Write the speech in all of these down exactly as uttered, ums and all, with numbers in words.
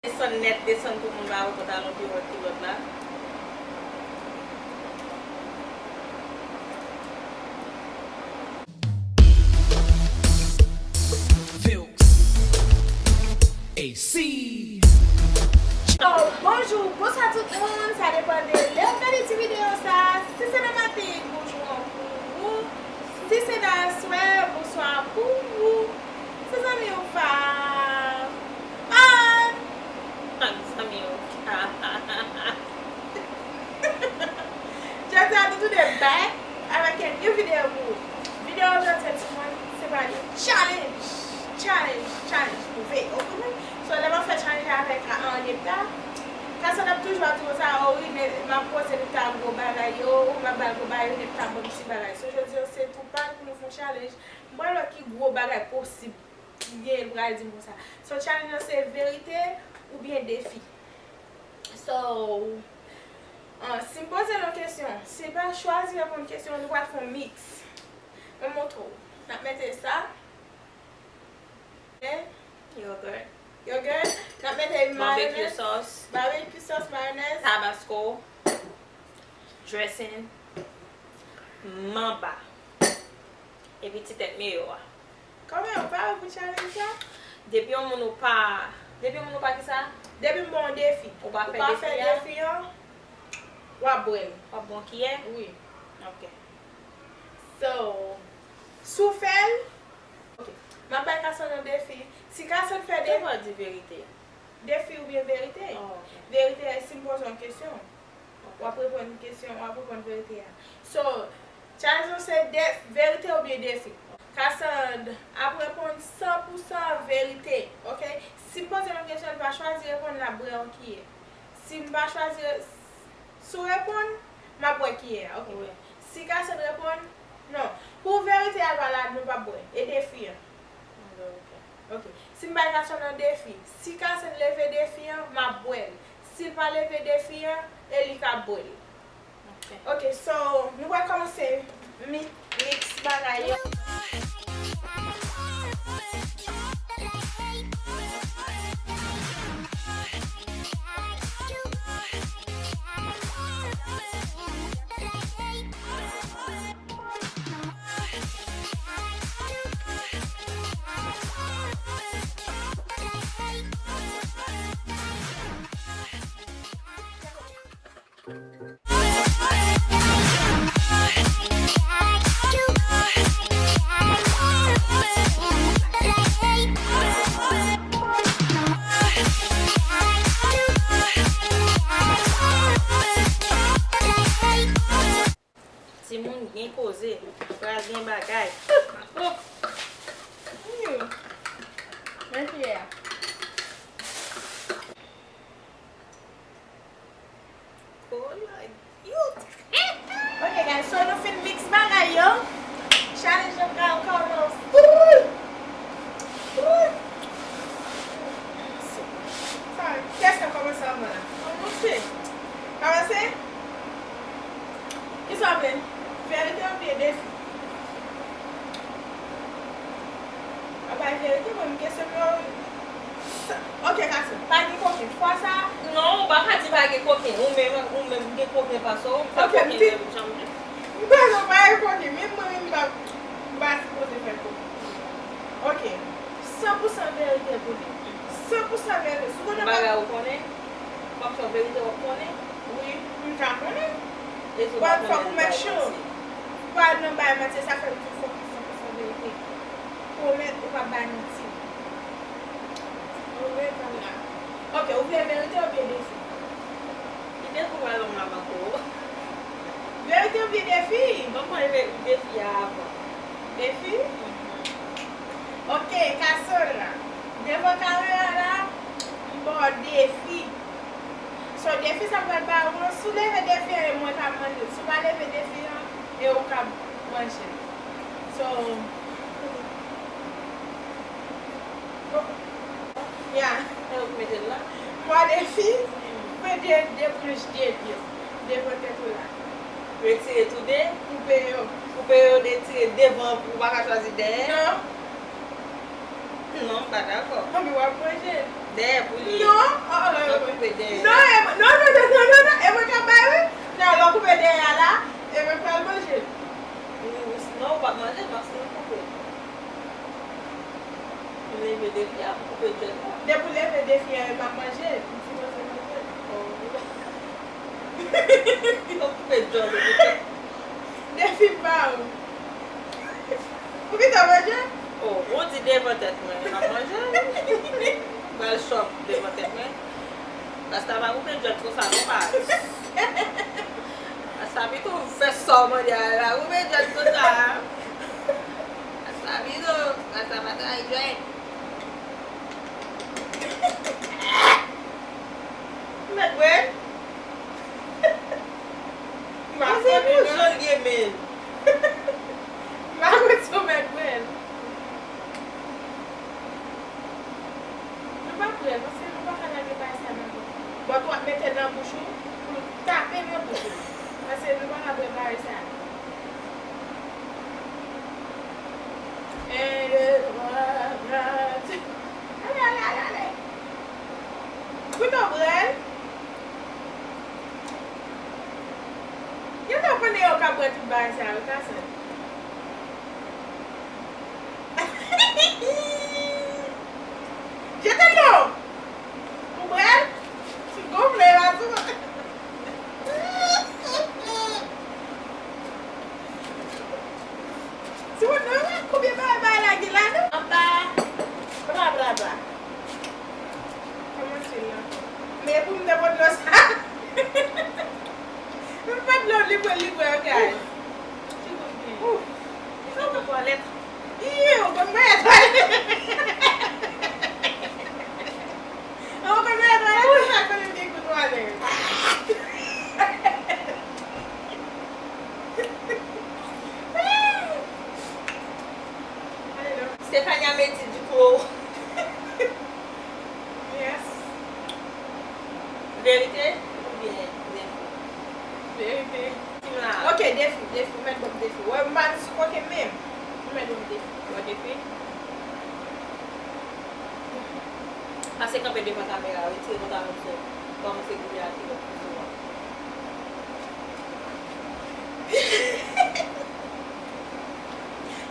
Desann nèt, desann pou moun pa wè pantalon pi wòt ki lòt la. Vilks A C. Oh, bonjou, bonswa tout moun, sa depann de lè w gade ti videyo sa. Si se nan maten, bonjou an pou ou. Si se nan aswè, bonswa pou ou. Se zanmi w Fab. Zanmi w Fab. Jodi a nou toude back avèk yon new video pou ou. Videyo jodi a, timoun, se pral yon challenge. Challenge, challenge pou veye, oke? So, lè m ap fè challenge avèk a, an Nepta, Kasandra ap toujou ap di konsa, o wi, men m ap poze Nepta gwo bagay yo, m ap ba l gwo bagay yo, Nepta ban m ti bagay. So, jodi a, se tou pa pou nou fè yon challenge. M pral wè ki gwo bagay posib ki genyen, l pral di m konsa. So, challenge lan se verite oubyen defi. So, ah, si m poze l yon kesyon, si l pa chwazi reponn kesyon an, nou pral fè yon mix. Mwen montre w. N ap mete sa. Eh? Yogurt. Yogurt. N ap mete mayonèz. Barbecue sauce. Barbecue sauce, mayonèz. Tabasco. Dressing. Manba. Epi ti tèt meyo a. Kòman yo pare pou challenge sa? Depi yon moun ou pa, depi yon moun ou pa kisa? Depi m ba w yon defi. Ou pa fè defi an, w ap bwè l. W ap bwè yon kiyè? Wi. Ok. So, si w fè l, ok. M ap bay Kasandra yon defi. Si Kasandra fè defi. Kisa w di verite? Defi oubyen verite? Oh, ok. Verite, si m poze w yon kesyon. W ap reponn kesyon, w ap reponn verite a. So, challenge lan se de, verite oubyen defi. Kasandra ap reponn san pou san verite, oke? Si m poze l yon kesyon, li pa chwazi reponn, l ap bwè yon kiyè. Si m pa chwazi, si w reponn, m ap bwè kiyè a, oke? Wi. Si Kasandra reponn, non. Pou verite a pa la, nou p ap bwè. E defi an? Ok. Ok. Si m bay Kasandra yon defi, si Kasandra leve defi an, m ap bwè l. Si l pa leve defi an, e li k ap bwè l. Ok. Ok, so, nou pral kòmanse mi-, mix bagay yo. Timoun, gen koze, pral gen bagay. Oh! Hmm. Men kiyè a. Oh, Lord. Yo. Ok, guys, so nou fin mix bagay yo. Challenge nan pral kòmanse. Sa, kiyès k ap kòmanse anvan la? Kòmanse. Kòmanse? Kisa w vle? Verite oubyen defi? A bay verite, mwen, m kesyon yo. Ok, Katrina, pa gen koken. Fwa sa a. Non, ou pa ka di pa gen koken. Ou menm, ou menm gen koken pase w. Ou fè koken menm jan m di. M pa nan pa gen koken. Menm mwen menm m pa, m pa sipoze fè koken. Ok. San pou san verite pou li. San pou san verite. Si w konnen bagay ou konnen, w ap fè verite w ap konnen. Wi, m ka konnen. But fòk ou make sure. Ou pa nan bay manti, sa fè m di fòk li san pou san verite. Pwomèt ou p ap bay manti. Ou vle tann la. Ok, ou vle verite oubyen defi? Ki defi w al ban m la pako? Verite oubyen defi? Ban m pran ve-, defi a avan. Defi? Mhm. Ok, Cassandra. Devan kamera la, m ba w defi. So, defi sa m pral ba ou an, si w leve defi an, e mwen k ap manje l. Si w pa leve defi an, e ou k ap manje l. So, yeah. E ou k mete l la? Mwa defi, mete de branch de pye devan tèt ou la. Retire tou de? Koupe yo. Koupe yo, retire devan pou w pa ka chwazi dèyè? Non. Non, m pa dakò. Anben w ap manje l. Dèyè pou li ye. Non. M ap manje, m sipoze manje. Oh. Ou koupe djòl ou koupe. Defi pa ou. Ou gentan manje? Oh, ou di devan tèt mwen, m ap manje. M pral chòk devan tèt mwen. Rasta pa koupe djòl konsa non, pa. Rasta pito fè sa w mande a la, koupe djòl konsa. Rasta pito, rasta pa tray djòl. Mèt Brèn? M pa konnen non. Jan l ye menm. M pa konn si w mèt Brèn. Nou pa prè, paske nou pa ka lage bagay sa nan bouch. But w ap mete nan bouch ou pou l tape nan bouch ou. Paske nou pa ka prè bagay sa. En, de, twa, kat. Ale, ale, ale, ale. Kouto Brèn. Gentan konnen yo ka bwè tout bagay sa yo, ka sèl. Jete dlo! Ou bwè l? Gonfle la sou mwen. Sou mwen, non, konbyen bagay bagay la gen ladan? Apa, bla, bla, bla. Kòmanse la. Men pou m te pot dlo sa. M pot dlo li bwè, li bwè, guys. Ti kout men. Ou. Sa nan twalèt. Ih, ou konn mwen twalèt. Ou konn mwen twalèt, ou pa konnen m gen kout twalèt. Stefania Medi Duclos. Yes. Verite oubyen defi? Verite. Kim la? Ok, defi, defi. Ou mèt ban m defi. Wè, m pa sou koke menm. Ou mèt ban m defi. Ou defi? Pase kanpe devan kamera, retire pantalon sou. Kòmanse gouye a kilòt sou a.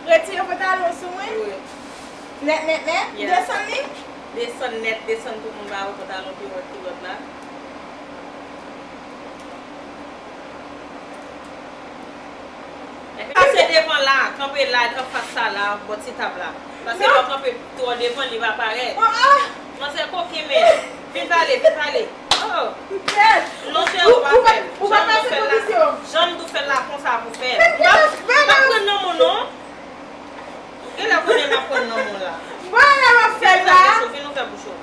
Retire pantalon sou mwen? Wi. Nèt, nèt, nèt? Yes. Desann li? Desann nèt, desann pou moun pa wè pantalon pi wòt, pi wòt la. Pase devan la, kanpe la, anfas sa la, bò ti tab la. Paske lè w kanpe twò devan, li va parèt. Manzè koken, men. Vin pale, vin pale. Oh. Lonje, ou pa fè l. Jan m fè l la. Jan m fè l la konsa pou fè l. M pa pran nan moun non. Ou genlè konnen m ap pran nan moun la. Vin ouvè bouch ou, vin ouvè bouch ou.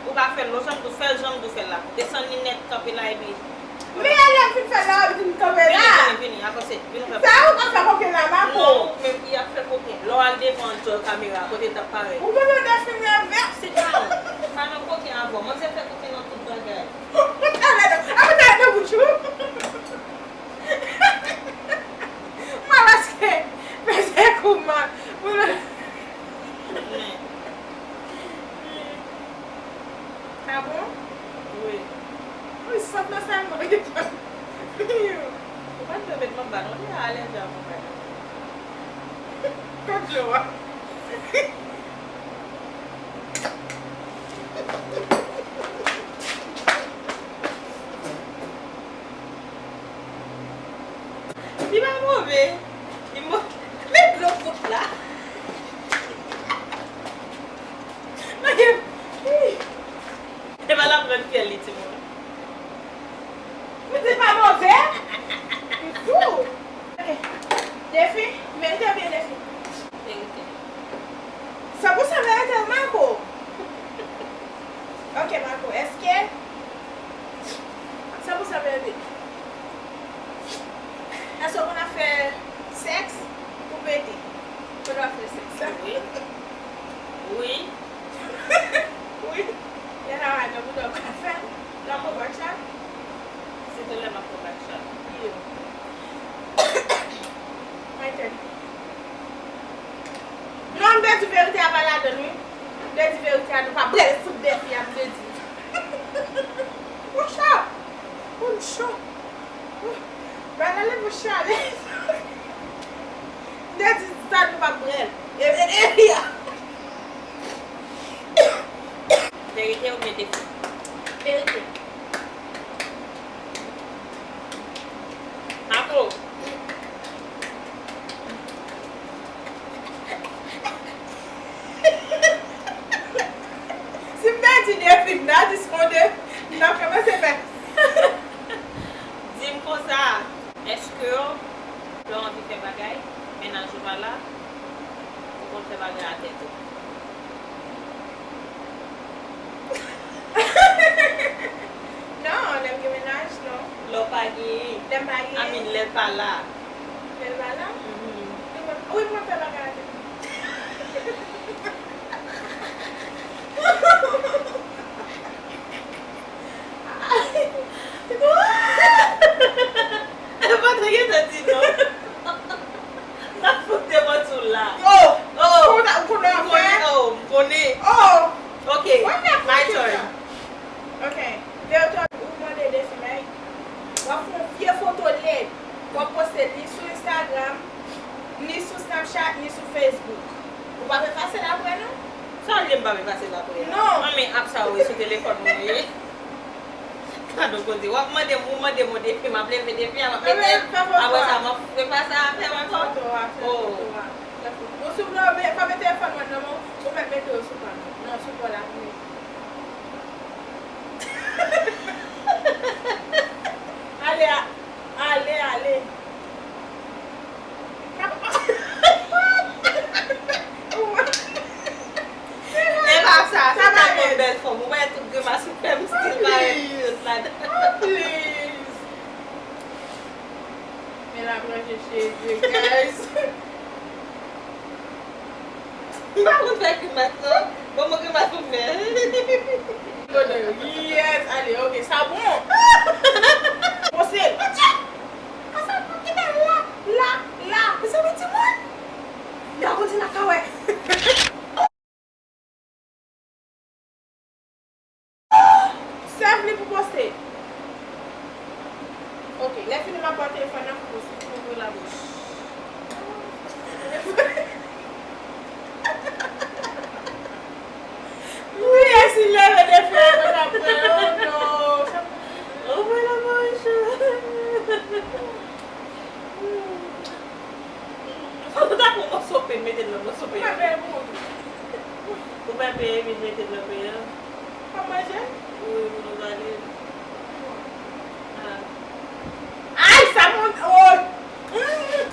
Ou pa fè l non, jan m tou fè l, jan m tou fè l la. Desann li nèt, kanpe la epi. Men alè m fin fè l la, ou di m kanpe la. Vini, vini, vini, avanse. Vin ouvè bouch ou. Sa ou ka fè koken la, Marco? Non, ou menm ki ap fè koken. Lè w al devan djòl kamera, kote l t ap parèt. Ou konn yon defi nève. Sit down. Pa nan koken avè w. Manzè fè koken nan tout bagay. Ou talè nan, a ou talè nan bouch ou. Mwen paske, mwen se kouman. Mwen Ah bon? Wi. Wi, sant nan sèlman li gen. Ou pa t dwe met manba non, li alèji a manba. Kot dlo a? Li pa move. Li mo-, men dlo fout la. E pa l ap rann fyèl li, timoun. Ou di pa move? Ou fou. Ok. Defi, verite oubyen defi? Verite. San pou san verite, Marco. Ok, Marco, èske san pou san verite? Èske w konn ap fè sèks pou pete? Ou konn ap fè sèks? Wi. Wi. Wi. Lè la madanm ou dòmi ap fè l. L ap pran back shot? Se talè m ap pran back shot. Yeah. My turn. Non, m te di verite a pa ladan l, wi. M te di verite a, nou pa bwè l sou defi a, m te di. Monchè! Monchè! Bagay la leve chalè. M te di sa nou pa bwè l. E, e, e, ya. Verite Verite oubyen defi? Verite. Ako. Si m ta di defi, m ta di se yon de, m ta kòmanse fè. Di m konsa, èske lè w anvi fè bagay, mennaj ou pa la, ou konn fè bagay a tèt ou? Non, lè m gen mennaj, non. Lè w pa genyen. Lè m pa genyen. I mean, lè l pa la. Lè l pa la? Mhm. Wi, mwen, wi, mwen fè bagay avè l. E pa te gentan di non. N ap fout demanti w la. Oh! Oh! Ou ta, ou konnen w ap fè? Oh, m konnen. Oh! Ok, my turn. Ok. Verite, ou mande defi, men w ap fè yon vye foto lèd. W ap poste li sou Instagram, ni sou Snapchat, ni sou Facebook. Ou p ap efase l apre, non? Sa w vle m p ap efase l apre a? Non. An, men app sa w ye sou telefòn mwen ye. Gad on koze. W ap mande m, ou mande m yon defi, m ap leve defi a, m ap mete l. Apre sa, m ap efase a, fè m ankò. Fè foto a, fè foto a. Fè foto. Ou sou, non, men, pa mete telefòn mwen nan men w, ou mèt mete yo sou pa m. Non, sou pa w la, wi. Ale, a, ale, ale. E pa sa, sa pa yon bèl fòm. Ou wè tout grimas ou fè m still parèt cute ladan. Please. Men la pran cheve, guys. M pa konn fè grimas non. Bon, bon grimas pou m fè. Yes, ale, ok, sa bon. Poste l. Asa pou ki bèl la, la, la. Mezanmi, timoun. Mè a konn di la ka wè. Sèv li pou poste. Ok, lè fini m ap ba w telefòn nan pou poste. Ouvri labouch. Wi, e si leve defi a, mwen t ap pran. Oh non. Ouvri labouch. Ou ta pran mòso pen, mete l nan mòso pen. Ou pa peye pou ou. Ou pa peye, vin mete l nan pen an. W ap manje? Wi, pou nou pale. Ah. Ay, sa mont, oh! Mm.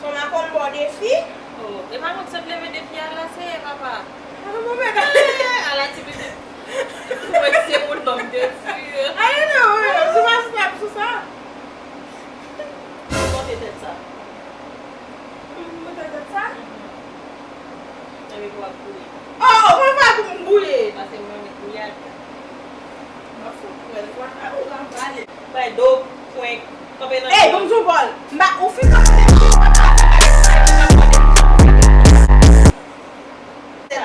Son makombo defi. Oh, e pa mwen ki sot leve defi a la, Seyè papa. Ah, bon, men. Eh, ala ti pitit. Mwen se moun nonm defi. Ay, non, wi, sou pa snap sou sa. Ou monte tèt sa. Monte tèt sa? Epi pou w ap gouye. Oh, mwen pa pou m gouye. Pase mwen met gouyad. Mwen fout pran l, mwen pa ou ka pale. Bay do, pwen, kanpe nan. Ey, ban m di w bòl. M pa, ou fin kanpe depi w ap pale.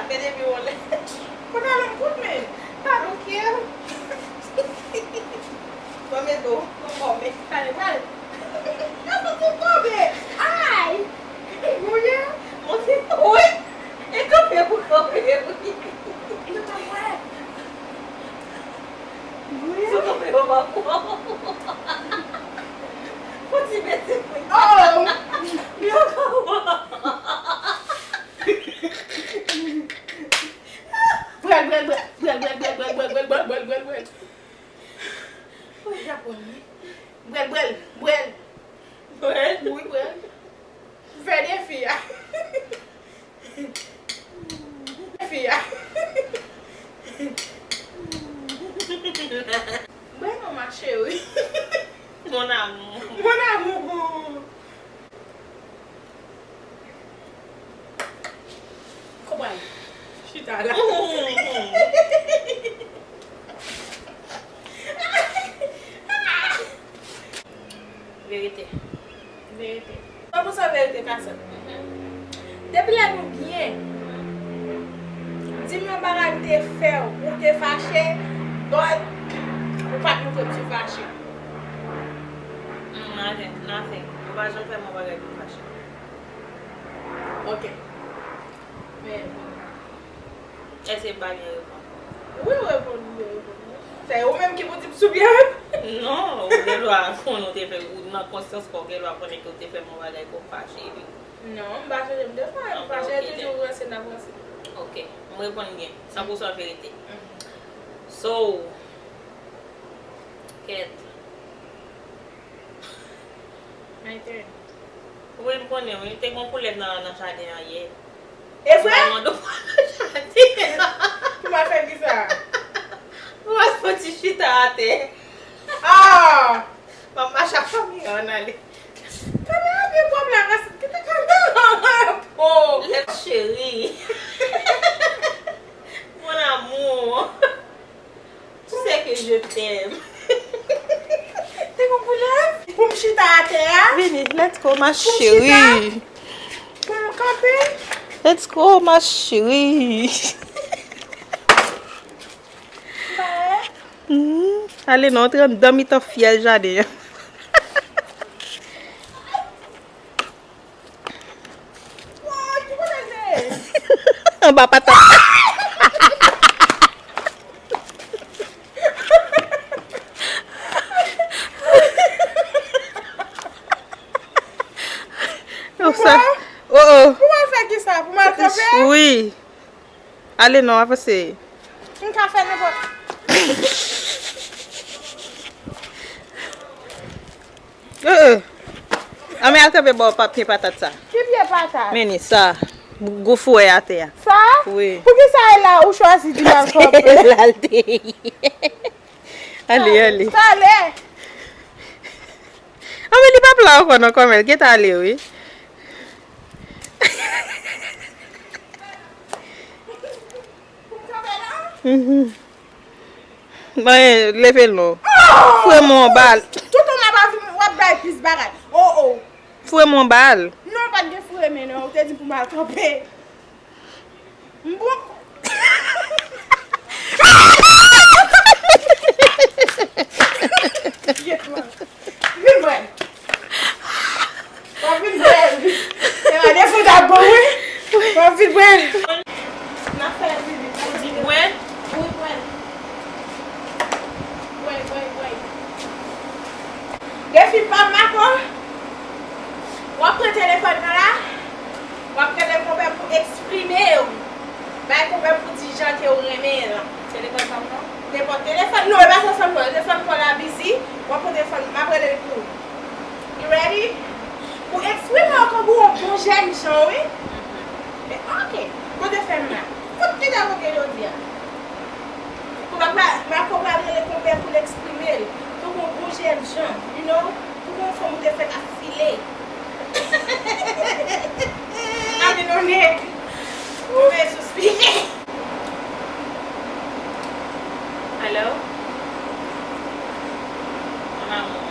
Mete pi w anlè. Konn al yon kout men. I don't care. Mwen mete w, mwen fòme. Pale, pale. Mwen tonbe. Ay! Gouye. Monte. Wi. E kanpe pou kanpe, wi. Yo pa wè. Gouye. Sou kanpe, yo pa wè. Fò ti bese fri. Oh! Yo pa wè. Bwèl, bwèl, bwèl. Woy, Japon, wi. Bwèl, bwèl, bwèl. Bwèl? Wi, bwèl. Fè defi a. Defi a. Bwèl non, ma chérie. Mon amour. Mon amour. Konprann. Chita la. Verite. Verite. San pou san verite ka sot. Depi lè nou byen, di m yon bagay m te fè w, ou te fache, but ou pa t montre m si w fache. Mm, nothing, nothing. Pa janm fè m yon bagay pou m fache. Ok. Men, èske m pa byen reponn? Wi, ou reponn, ou byen reponn. Se ou menm ki pou di m si w byen reponn. Non, ou gen dwa konnen ou te fè, ou nan konsyans pa w, ou gen dwa konnen ke w te fè m yon bagay pou m fache, wi. Non, m pa chanje, m te fè, m fache toujou, ranse n ap ranse. Ok, m reponn byen, san pou san verite. So, kèt. My turn. Wi, m konnen, wi. Te gen yon koulèv nan, nan jaden an yè. E vre? Mwen mande w pral nan jaden an. Pou m al fè kisa? Pou w al fè yon ti chita atè. Ah! M ap mache ak fanmi an, ann ale. Kamera byen pwòp la, rès kite kamera an repo. Lèt cheri. Mon amour. Tu sais que je t'aime. Te gon koulèv pou m chita atè a. Vini, let's go, ma chérie. Pou m kanpe. Let's go, ma chérie. Hmm, ale non, antre anndan mitan fyèl jaden an. Anba patat. Oh, sa. Oh, oh. Pou mwen fè kisa? Pou mwen kanpe? Wi. Ale non, avanse. M ka fè nenpòt. Euh, euh. Ann al kanpe bò pa pye patat sa. Ki pye patat? Men ni sa. Gwo fouwè atè a. Sa? Wi. Poukisa e la ou chwazi di m al kanpe? L al te ye. Ale, ale. Sa ale. Anben, li p ap la ankò non, kòmè, l gentan ale, wi. Mhm. Mwen, leve l non. Foure m yon bal. Tonton m ap avè w, w ap bay plis bagay. Oh, oh. Foure m yon bal. Non, pa t gen foure men non, ou te di pou m al kanpe. M bon. Vin pran. W ap vin pran. Se pa defo w t ap bon, wi. W ap vin pran. N ap fè l vini. Ou di bwè? Wi, bwè. Bwè, bwè, bwè. Defi pa m ankò. W ap pran telefòn nan la. W ap rele konpè pou eksprime w. Bay konpè pou di jan ke w renmen l. Telefòn pa m nan? Nenpòt telefòn. Non, e pa telefòn pa w. Telefòn pa w la bizi. W ap pran telefòn. M ap rele l pou ou. You ready? Pou eksprime w kòm ou yon bon jèn jan, wi. Men, ok. Kote fè m la? Fout kite kote jodi a. Konpè pa, m ap konpè rele konpè pou l eksprime l. Tankou yon bon jèn jan, you know? Pou yon fanm ou te fèk ap file. Ap vin yon nèg. Ou vle sou spike. Hello? Mon amour.